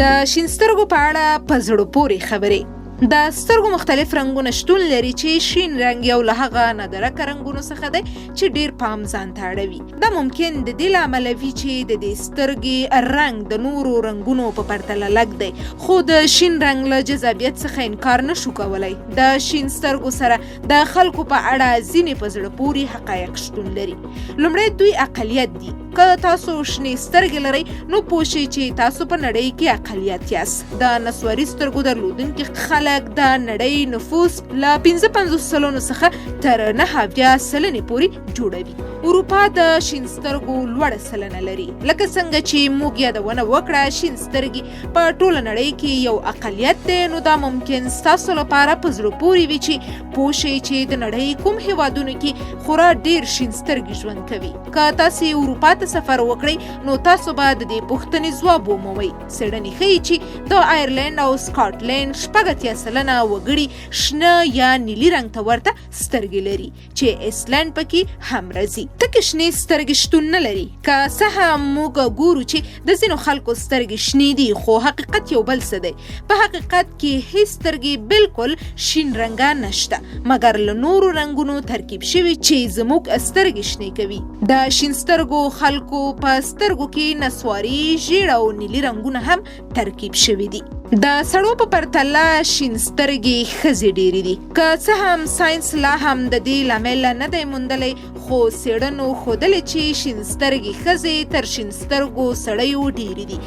د شین سترګو په اړه په زړه پورې خبرې. د سترګو مختلف رنګونه شتون لري چې شین رنګ یو له هغه نادرکه رنګونو څخه دی چې ډیر پام ځان ته اړوي. دا ممکن د دې له امله وي چې د دې سترګې رنګ د نورو رنګونو په پرتله لږ دی، خو د شین رنګ له جذابیت څخه انکار نه شو کولای. د شین سترګو سره د خلکو په اړه ځینې په زړه پورې حقایق شتون لري. لومړی، دوی اقلیت دي. که تاسو شنې سترګې لرئ نو پوه شئ چې تاسو په نړۍ کې اقلیت یاست. د نسواري سترګو درلودونکي خلک د نړۍ نفوس له 55 سلنو څخه تر 79 سلنې پورې جوړوي. اروپا د شین سترګو لوړه سلنه لري. لکه څنګه چې موږ یادونه وکړه، شین سترګې په ټوله نړۍ کې یو اقلیت دی، نو دا ممکن ستاسو لپاره په زړه پورې وي چې پوه شئ چې د نړۍ کوم هیوادونو کې خورا ډیر شین سترګې ژوند کوي. که تاسو اروپا ته سفر وکړئ نو تاسو به د دې پوښتنې ځواب ومومئ. څېړنې ښیي چې د آیرلینډ او سکاټلینډ 86% وګړي شنه یا نیلي رنګ ته ورته سترګې لري چې ایسلینډ پکې هم راځي. تکې شنې سترګې شتون نه لري. که څه هم موږ ګورو چې د ځینو خلکو سترګې شنې دي، خو حقیقت یو بل څه دی. په حقیقت کې هیڅ سترګې بالکل شین رنګه نشته، مګر له نورو رنګونو ترکیب شوي چې زموږ سترګې شنې کوي. د شین سترګو خلکو په سترګو کې نسواري، ژیړ او نیلي رنګونه هم ترکیب شوي دي. د سړو په پرتله شین سترګې ښځې ډېرې دي. که څه هم ساینس لا هم د دې لامل نه دی موندلی، خو څېړنو ښودلې چې شین سترګې ښځې تر شین سترګو سړیو ډېرې دي.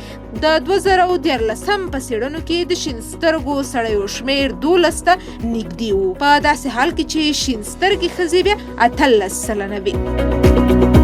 د 2013 په څېړنو کې د شین سترګو سړیو شمېر 12 ته نږدې و، په داسې حال کې چې شین سترګې ښځې بیا 18% وې.